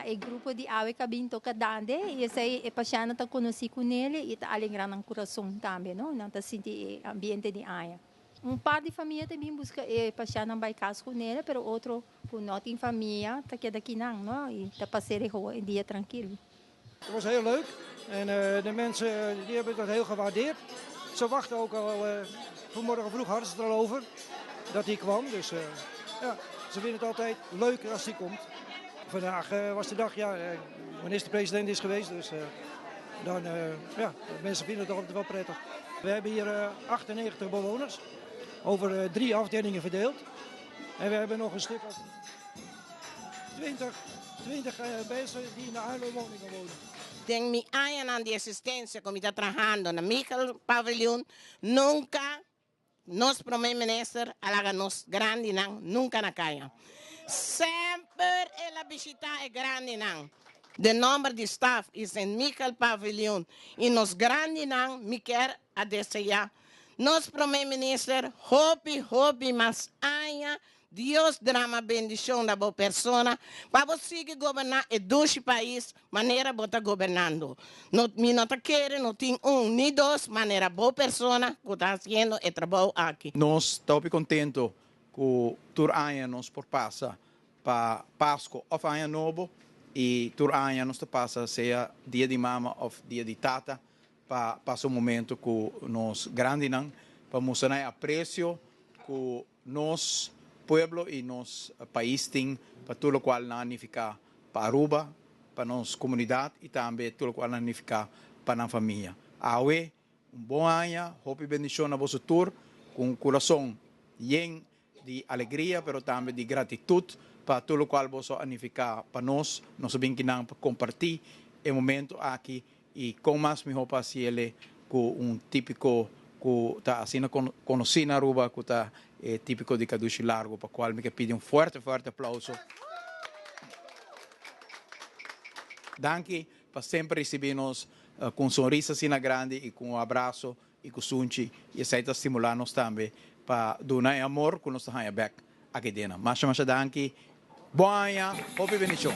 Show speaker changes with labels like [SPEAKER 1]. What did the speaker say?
[SPEAKER 1] e grupo di awe ku a bin toka dande i esei e pashèntnan ta konosí kunele i ta alegrá nan kurason tambe, no. Nan ta sinti e ambiente di aña. Un par di famia ta bin buska e pashèntnan bai kas kunele, pero otro ku no tin famia ta keda kinan, no, i ta pas'é reho e dia trankil.
[SPEAKER 2] Het was heel leuk en de mensen die hebben dat heel gewaardeerd. Ze wachten ook al, vanmorgen vroeg hadden ze het er al over dat hij kwam. Dus ja, ze vinden het altijd leuk als hij komt. Vandaag was de dag, ja, minister-president is geweest, dus dan, ja, mensen vinden het altijd wel prettig. We hebben hier 98 bewoners, over drie afdelingen verdeeld. En we hebben nog een stuk of 20, 20 mensen die in de aanleunwoningen wonen.
[SPEAKER 3] Den mi añanan di existencia cu mi ta trahando na Michael Paviljoen, nunca nos Prome Minister a laga nos grandinan nunca na caya. Semper el a bishita e grandinan. Den nomber di staf y Sint Michael Paviljoen y nos grandinan mi kier a desea nos Prome Minister hopi hopi mas aña Dios drama bendicion na bo persona pa bo sigui goberna e dushi pais manera bo ta gobernando. No, mi no ta kere no tin un ni dos manera bo persona cu ta haciendo e trabou aki.
[SPEAKER 4] Nos ta hopi contento cu tur aña nos por pasa pa Pasco of Aña Nobo y tur aña nos ta pasa sea Dia di Mama of Dia di Tata pa pasa un momento cu nos grandinan pa mustra nan e aprecio cu Nos pueblo y nos pais tin pa tur locual nan a nifica pa Aruba, pa nos comunidad y tambe tur locual nan a nifica pa nan famia. Awe, un bon aña, hopi bendicion na boso tur, cu un curason yen di alegria pero tambe di gratitud pa tur locual boso a nifica pa nos. Nos a bin kinan pa comparti e momento aki Y con mas miho pa haciele cu un tipico cu ta asina conoci na Aruba cu ta e tipico di Cadushi Largo pa cual mi ke pidi un fuerte fuerte aplauso. Danki pa semper ricibi nos cu un sonrisa asina grandi y cu un abraso y cu sunchi y esey ta stimula nos tambe pa duna e amor cu nos ta haya bek aki dena. Masha masha danki. Bon aña, hopi bendicion.